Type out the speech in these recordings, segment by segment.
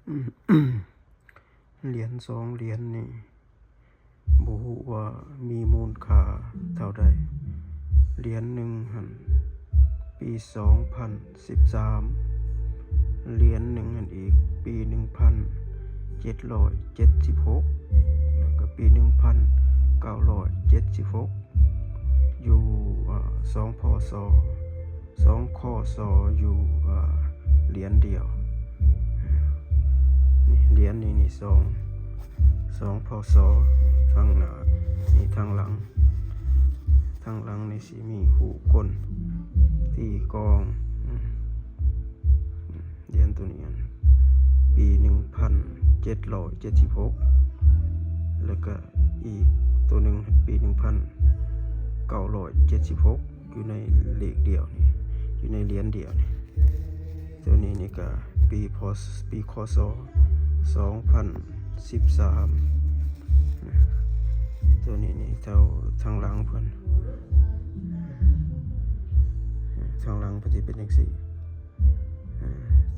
ຫຼຽນສອງຫຼຽນນີ້ ບໍ່ຮູ້ວ່າມີມູນຄ່າເທົ່າໃດ. ຫຼຽນໜຶ່ງຫັ້ນ ປີສອງພັນສິບສາມ, ຫຼຽນໜຶ່ງຫັ້ນອີກ ປີໜຶ່ງພັນເຈັດຮ້ອຍເຈັດສິບຫົກ ແລ້ວກໍປີໜຶ່ງພັນເກົ້າຮ້ອຍເຈັດສິບຫົກ ຢູ່ ເອີ ສອງ ພ.ສ. ສອງ ຄ.ສ. ຢູ່ ເອີ ຫຼຽນດຽວ. ນີ້ ຫຼຽນນີ້ ນີ້ ສອງ ສອງ ພ.ສ. ທາງໜ້ານີ້ ທາງຫຼັງ ທາງຫຼັງນີ້ຊິມີຮູບຄົນຕີກອງ. ອືມ ຫຼຽນໂຕນີ້ ອັນ ປີໜຶ່ງພັນເຈັດຮ້ອຍເຈັດສິບຫົກ ແລ້ວກະອີກໂຕໜຶ່ງ ປີໜຶ່ງພັນເກົ້າຮ້ອຍເຈັດສິບຫົກ ຢູ່ໃນເລກດຽວນີ້ ຢູ່ໃນຫຼຽນດຽວນີ້. ໂຕນີ້ນີ້ກະປີ ພ.ສ. ປີ ຄ.ສ. ສອງພັນສິບສາມ. ໂຕນີ້ນີ້ ແຖວທາງຫຼັງເພິ່ນ ທາງຫຼັງເພິ່ນຊິເປັນຈັ່ງຊີ້. ອາ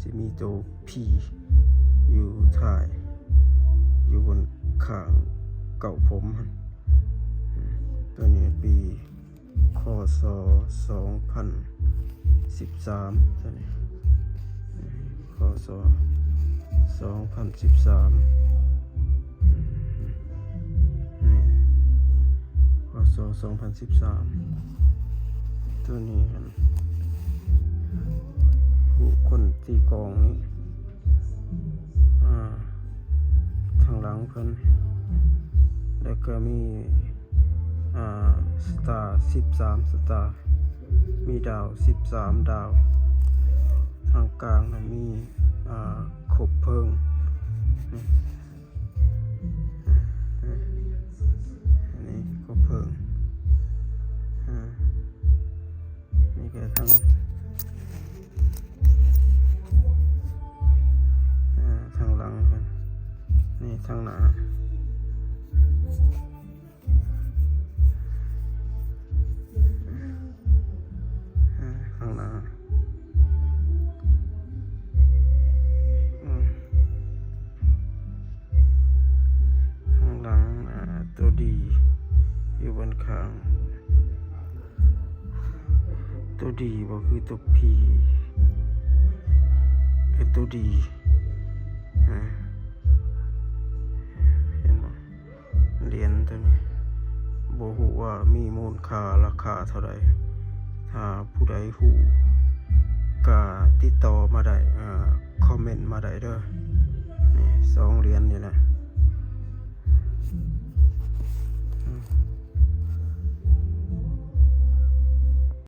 ຊິມີໂຕ P ຢູ່ທ້າຍ ຢູ່ບົນຂ້າງເກົ້າຜົມຫັ້ນ. ອາ ໂຕນີ້ປີ ຄ.ສ. ສອງພັນສິບສາມ ໂຕນີ້ ຄ.ສ. ສອງພັນສິບສາມ ນີ້ ຄ.ສ. ສອງພັນສິບສາມ. ໂຕນີ້ຫັ້ນ ຜູ້ຄົນຕີກອງນີ້ ອາ ທາງຫຼັງເພິ່ນ ແລ້ວກໍມີ ອາ ສະຕາ ສິບສາມ ສະຕາ ມີດາວ ສິບສາມ ດາວ. ທາງກາງນະມີ ອາ ຄົບເພີງ ນີ້ ອັນນີ້ກໍເພິ່ງ ອາ ນີ້ກໍທາງ ອາ ທາງຫຼັງເພິ່ນ ນີ້ທາງໜ້າ ອາ ທາງໜ້າ ອືມ ທາງຫຼັງ ອາ ໂຕ D ຢູ່ເບື້ອງຂ້າງ ໂຕ D ບໍ່ຄືໂຕ P ເອີ ໂຕ D ອາ ເຫັນບໍ່? ຫຼຽນໂຕນີ້ບໍ່ຮູ້ວ່າມີມູນຄ່າລາຄາເທົ່າໃດ. ຖ້າຜູ້ໃດຮູ້ກະຕິດຕໍ່ມາໄດ້ ເອີ ຄອມເມັນມາໄດ້ເດີ. ນີ້ ສອງຫຼຽນນີ້